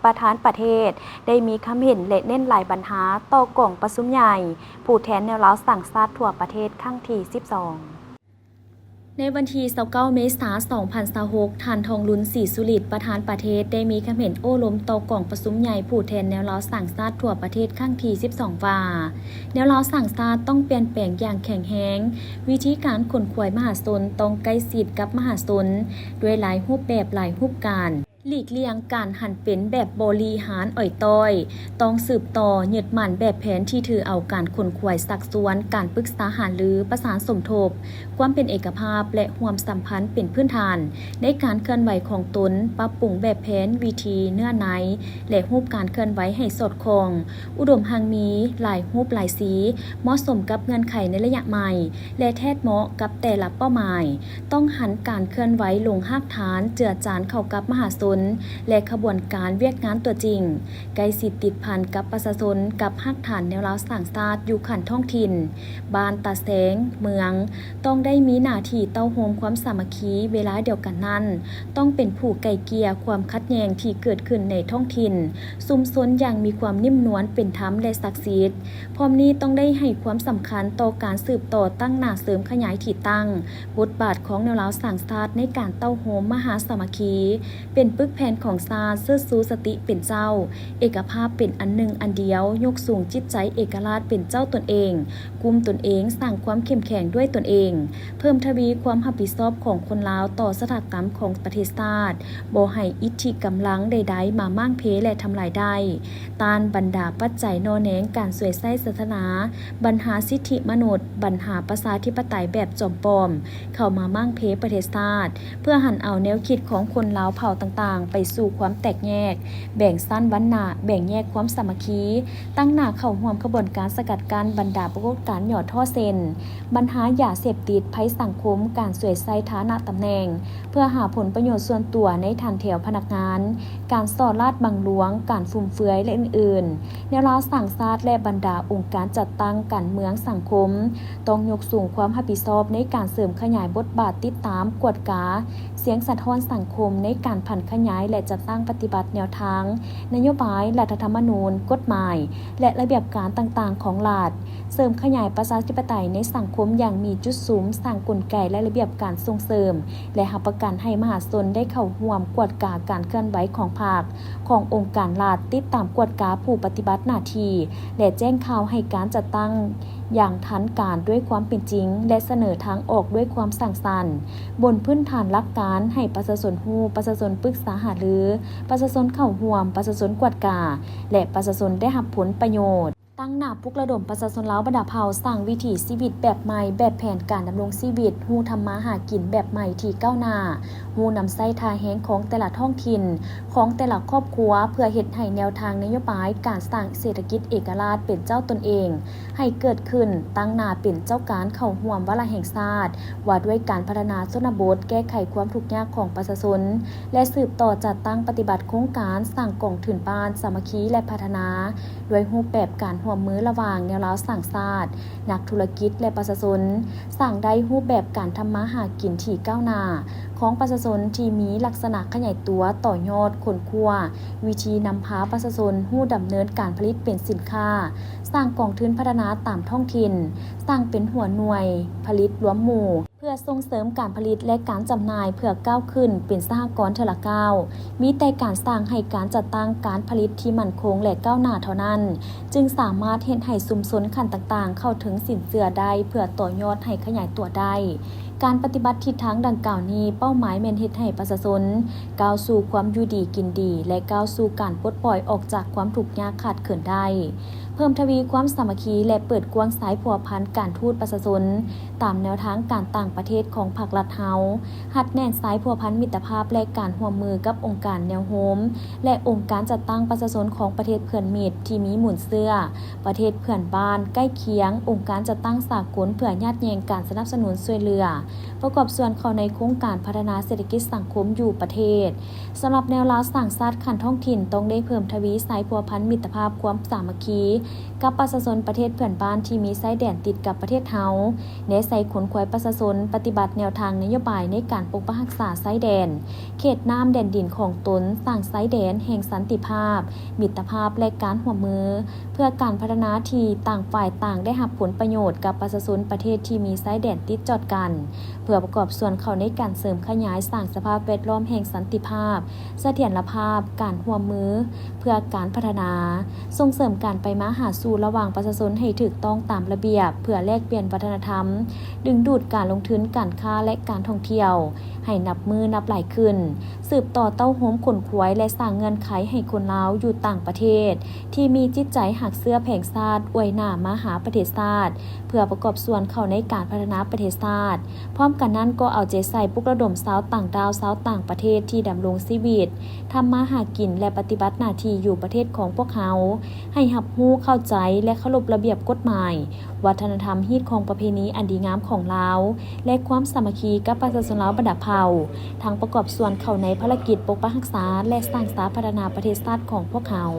ປະທານປະເທດ ໄດ້ມີຄຳເຫັນ ແລະ ເນັ້ນຫຼາຍບັນຫາຕໍ່ກອງປະຊຸມໃຫຍ່ຜູ້ແທນແນວລາວສ້າງຊາດທົ່ວປະເທດຄັ້ງທີສິບສອງ. ໃນວັນທີຊາວເກົ້າ ເມສາ ສອງພັນຊາວຫົກ, ທ່ານ ທອງລຸນ ສີສຸລິດ ປະທານປະເທດ ໄດ້ມີຄຳເຫັນໂອ້ລົມຕໍ່ກອງປະຊຸມໃຫຍ່ຜູ້ແທນແນວລາວສ້າງຊາດທົ່ວປະເທດຄັ້ງທີສິບສອງ ວ່າ ແນວລາວສ້າງຊາດຕ້ອງປ່ຽນແປງຢ່າງແຂງແຮງ, ວິທີການຂົນຂວາຍມະຫາຊົນຕ້ອງໃກ້ຊິດກັບມະຫາຊົນ ດ້ວຍຫຼາຍຮູບແບບ, ຫຼາຍຮູບການ. ຫຼີກລ່ຽງການຫັນເປັນແບບບໍລິຫານອອຍຕ້ອຍ, ຕ້ອງສືບຕໍ່ຍຶດໝັ້ນແບບແຜນທີ່ຖືເອົາການຂົນຂວາຍຊັກຊວນ, ການປຶກສາຫາລື, ປະສານສົມທົບ, ຄວາມເປັນເອກະພາບ ແລະ ຮ່ວມສຳພັນເປັນພື້ນຖານໃນການເຄື່ອນໄຫວຂອງຕົນ, ປັບປຸງແບບແຜນ, ວິທີ, ເນື້ອໃນ ແລະ ຮູບການເຄື່ອນໄຫວໃຫ້ສອດຄ່ອງ, ອຸດົມຮັ່ງມີ, ຫຼາຍຮູບຫຼາຍສີ, ເໝາະສົມກັບເງື່ອນໄຂໃນໄລຍະໃໝ່ ແລະ ແທດເໝາະກັບແຕ່ລະເປົ້າໝາຍ. ຕ້ອງຫັນການເຄື່ອນໄຫວລົງຮາກຖານ, ເຈືອຈານເຂົ້າກັບມະຫາຊົນ ແລະ ຂະບວນການວຽກງານຕົວຈິງ, ໃກ້ຊິດຕິດພັນກັບປະຊາຊົນ, ກັບຮາກຖານແນວລາວສ້າງຊາດຢູ່ຂັ້ນທ້ອງຖິ່ນ, ບ້ານ, ຕາແສງ, ເມືອງ, ຕ້ອງໄດ້ມີໜ້າທີ່ເຕົ້າໂຮມຄວາມສາມັກຄີ. ເວລາດຽວກັນນັ້ນ, ຕ້ອງເປັນຜູ້ໄກ່ເກ່ຍຄວາມຂັດແຍ່ງທີ່ເກີດຂຶ້ນໃນທ້ອງຖິ່ນ, ຊຸມຊົນຢ່າງມີຄວາມນຸ່ມນວນ, ເປັນທຳ ແລະ ສັກສິດ. ພ້ອມນີ້ຕ້ອງໄດ້ໃຫ້ຄວາມສຳຄັນຕໍ່ການສືບຕໍ່ຕັ້ງໜ້າເສີມຂະຫຍາຍທີ່ຕັ້ງ, ບົດບາດຂອງແນວລາວສ້າງຊາດໃນການເຕົ້າໂຮມມະຫາສາມັກຄີ, ເປັນປຶກແຜ່ນຂອງຊາດ, ເຊີດຊູສະຕິເປັນເຈົ້າ, ເອກະພາບເປັນອັນໜຶ່ງອັນດຽວ, ຍົກສູງຈິດໃຈເອກະລາດເປັນເຈົ້າຕົນເອງ, ກຸມຕົນເອງ, ສ້າງຄວາມເຂັ້ມແຂງດ້ວຍຕົນເອງ, ເພີ່ມທະວີຄວາມຮັບຜິດຊອບຂອງຄົນລາວຕໍ່ຊະຕາກຳຂອງປະເທດຊາດ, ບໍ່ໃຫ້ອິດທິກຳລັງໃດໆມາມ້າງເພ ແລະ ທຳລາຍໄດ້. ຕ້ານບັນດາປັດໄຈໜໍ່ແນງການສວຍໃຊ້ສາສະໜາ, ບັນຫາສິດທິມະນຸດ, ບັນຫາປະຊາທິປະໄຕແບບຈອມປອມ ເຂົ້າມາມ້າງເພປະເທດຊາດ, ເພື່ອຫັນເອົາແນວຄິດຂອງຄົນລາວເຜົ່າຕ່າງໆໄປສູ່ຄວາມແຕກແຍກ, ແບ່ງຊັ້ນວັນນະ, ແບ່ງແຍກຄວາມສາມັກຄີ, ຕັ້ງໜ້າເຂົ້າຮ່ວມຂະບວນການສະກັດກັ້ນບັນດາປາກົດການຫຍໍ້ທໍ້ເຊັ່ນ ບັນຫາຢາເສບຕິດ, ໄພສັງຄົມ, ການສວຍໃຊ້ຖານະຕຳແໜ່ງ ເພື່ອຫາຜົນປະໂຫຍດສ່ວນຕົວໃນຖັນແຖວພະນັກງານ, ການສໍ້ລາດບັງຫຼວງ, ການຟຸມເຟືອຍ ແລະ ອື່ນໆ. ແນວລາວສ້າງຊາດ ແລະ ບັນດາອົງການຈັດຕັ້ງການເມືອງສັງຄົມ ຕ້ອງຍົກສູງຄວາມຮັບຜິດຊອບໃນການເສີມຂະຫຍາຍບົດບາດຕິດຕາມ, ກວດກາ, ສຽງສະທ້ອນສັງຄົມໃນການຜັນຂະຫຍາຍ ແລະ ຈັດຕັ້ງປະຕິບັດແນວທາງ, ນະໂຍບາຍ, ລັດຖະທຳມະນູນ, ກົດໝາຍ ແລະ ລະບຽບການຕ່າງໆຂອງລັດ. ເສີມຂະຫຍາຍປະຊາທິປະໄຕໃນສັງຄົມຢ່າງມີຈຸດສຸມ, ສ້າງກົນໄກ ແລະ ລະບຽບການສົ່ງເສີມ ແລະ ຮັບປະກັນໃຫ້ມະຫາຊົນໄດ້ເຂົ້າຮ່ວມກວດກາການເຄື່ອນໄຫວຂອງພັກ, ຂອງອົງການລັດ, ຕິດຕາມກວດກາຜູ້ປະຕິບັດໜ້າທີ່ ແລະ ແຈ້ງຂ່າວໃຫ້ການຈັດຕັ້ງຢ່າງທັນການດ້ວຍຄວາມເປັນຈິງ ແລະ ສະເໜີທາງອອກດ້ວຍຄວາມສ້າງສັນ, ບົນພື້ນຖານຫຼັກການໃຫ້ປະຊາຊົນຮູ້, ປະຊາຊົນປຶກສາຫາລື, ປະຊາຊົນເຂົ້າຮ່ວມ, ປະຊາຊົນກວດກາ ແລະ ປະຊາຊົນໄດ້ຮັບຜົນປະໂຫຍດ. ຕັ້ງໜ້າປຸກລະດົມປະຊາຊົນລາວບັນດາເຜົ່າສ້າງວິຖີຊີວິດແບບໃໝ່, ແບບແຜນການດຳລົງຊີວິດ, ຮູ້ທຳມາຫາກິນແບບໃໝ່ທີ່ກ້າວໜ້າ, ຮູ້ນຳໃຊ້ທ່າແຮງຂອງແຕ່ລະທ້ອງຖິ່ນ, ຂອງແຕ່ລະຄອບຄົວ, ເພື່ອເຮັດໃຫ້ແນວທາງນະໂຍບາຍການສ້າງເສດຖະກິດເອກະລາດເປັນເຈົ້າຕົນເອງໃຫ້ເກີດຂຶ້ນ, ຕັ້ງໜ້າເປັນເຈົ້າການເຂົ້າຮ່ວມວາລະແຫ່ງຊາດວ່າດ້ວຍການພັດທະນາຊົນນະບົດ, ແກ້ໄຂຄວາມທຸກຍາກຂອງປະຊາຊົນ ແລະ ສືບຕໍ່ຈັດຕັ້ງປະຕິບັດໂຄງການສ້າງກອງທຶນບ້ານສາມັກຄີ ແລະ ພັດທະນາ ດ້ວຍຮູບແບບການຮ່ວມມືລະຫວ່າງແນວລາວສ້າງຊາດ, ນັກທຸລະກິດ ແລະ ປະຊາຊົນ, ສ້າງໄດ້ຮູບແບບການທຳມາຫາກິນທີ່ກ້າວໜ້າຂອງປະຊາຊົນທີ່ມີລັກສະນະຂະຫຍາຍຕົວ, ຕໍ່ຍອດ, ຄົ້ນຄວ້າວິທີນຳພາປະຊາຊົນຮູ້ດຳເນີນການຜະລິດເປັນສິນຄ້າ, ສ້າງກອງທຶນພັດທະນາຕາມທ້ອງຖິ່ນ, ສ້າງເປັນຫົວໜ່ວຍຜະລິດລວມໝູ່ ເພື່ອສົ່ງເສີມການຜະລິດ ແລະ ການຈຳໜ່າຍ ເພື່ອກ້າວຂຶ້ນເປັນສະຫະກອນເທື່ອລະກ້າວ. ມີແຕ່ການສ້າງໃຫ້ການຈັດຕັ້ງການຜະລິດທີ່ໝັ້ນຄົງ ແລະ ກ້າວໜ້າເທົ່ານັ້ນ ຈຶ່ງສາມາດເຮັດໃຫ້ຊຸມຊົນຂັ້ນຕ່າງໆເຂົ້າເຖິງສິນເຊື່ອໄດ້ ເພື່ອຕໍ່ຍອດໃຫ້ຂະຫຍາຍຕົວໄດ້. ການປະຕິບັດທິດທາງດັ່ງກ່າວນີ້ ເປົ້າໝາຍແມ່ນເຮັດໃຫ້ປະຊາຊົນ ກ້າວສູ່ຄວາມຢູ່ດີກິນດີ ແລະ ກ້າວສູ່ການປົດປ່ອຍອອກຈາກຄວາມທຸກຍາກຂາດເຂີນໄດ້, ເພີ່ມທະວີຄວາມສາມັກຄີ ແລະ ເປີດກວ້າງສາຍພົວພັນການທູດປະຊາຊົນ ຕາມແນວທາງການຕ່າງປະເທດຂອງພັກລັດເຮົາ, ຮັດແໜ້ນສາຍພົວພັນມິດຕະພາບ ແລະ ການຮ່ວມມືກັບອົງການແນວໂຮມ ແລະ ອົງການຈັດຕັ້ງປະຊາຊົນຂອງປະເທດເພື່ອນມິດທີ່ມີມູນເຊື້ອ, ປະເທດເພື່ອນບ້ານໃກ້ຄຽງ, ອົງການຈັດຕັ້ງສາກົນເພື່ອຍາດແຍ່ງການສະໜັບສະໜູນຊ່ວຍເຫຼືອ, ປະກອບສ່ວນເຂົ້າໃນໂຄງການພັດທະນາເສດຖະກິດສັງຄົມຢູ່ປະເທດ. ສຳລັບແນວລາວສ້າງຊາດຂັ້ນທ້ອງຖິ່ນ ຕ້ອງໄດ້ເພີ່ມທະວີສາຍພົວພັນມິດຕະພາບຄວາມສາມັກຄີ ກັບປະຊາຊົນປະເທດເພື່ອນບ້ານທີ່ມີຊາຍແດນຕິດກັບປະເທດເຮົາ, ແນໃສ່ຂົນຂວາຍປະຊາຊົນປະຕິບັດແນວທາງນະໂຍບາຍໃນການປົກປັກຮັກສາຊາຍແດນ, ເຂດນ້ຳແດນດິນຂອງຕົນ, ສ້າງຊາຍແດນແຫ່ງສັນຕິພາບ, ມິດຕະພາບ ແລະ ການຮ່ວມມື ເພື່ອການພັດທະນາທີ່ຕ່າງຝ່າຍຕ່າງໄດ້ຮັບຜົນປະໂຫຍດກັບປະຊາຊົນປະເທດທີ່ມີຊາຍແດນຕິດຈອດກັນ, ເພື່ອປະກອບສ່ວນເຂົ້າໃນການເສີມຂະຫຍາຍສ້າງສະພາບແວດລ້ອມແຫ່ງສັນຕິພາບ, ສະຖຽນລະພາບ, ການຮ່ວມມືເພື່ອການພັດທະນາ, ສົ່ງເສີມການໄປມາຫາສູ່ລະຫວ່າງປະຊາຊົນໃຫ້ຖືກຕ້ອງຕາມລະບຽບ, ເພື່ອແລກປ່ຽນວັດທະນະທຳ, ດຶງດູດການລົງທຶນ, ການຄ້າ ແລະ ການທ່ອງທ່ຽວໃຫ້ນັບມື້ນັບຫຼາຍຂຶ້ນ, ສືບຕໍ່ເຕົ້າໂຮມຂົນຂວາຍ ແລະ ສ້າງເງື່ອນໄຂໃຫ້ຄົນລາວຢູ່ຕ່າງປະເທດ ທີ່ມີຈິດໃຈຮັກເຊື້ອແຜງຊາດ ອວຍໜ້າມາຫາປະເທດຊາດ ເພື່ອປະກອບສ່ວນເຂົ້າໃນການພັດທະນາປະເທດຊາດ. ພ້ອມກັນນັ້ນກໍເອົາໃຈໃສ່ປຸກລະດົມຊາວຕ່າງດ້າວ, ຊາວຕ່າງປະເທດທີ່ດຳລົງຊີວິດ, ທຳມາຫາກິນ ແລະ ປະຕິບັດໜ້າທີ່ຢູ່ປະເທດຂອງພວກເຮົາ ໃຫ້ຮັບຮູ້ເຂົ້າໃຈ ແລະ ເຄົາລົບລະບຽບກົດໝາຍ, ວັດທະນະທຳ, ຮີດຄອງປະເພນີອັນດີງາມຂອງລາວ ແລະ ຄວາມສາມັກຄີກັບປະຊາຊົນລາວບັນດາເຜົ່າ, ທັງປະກອບສ່ວນເຂົ້າໃນພາລະກິດປົກປັກຮັກສາ ແລະ ສ້າງສາພັດທະນາປະເທດຊາດຂອງພວກເຮົາ.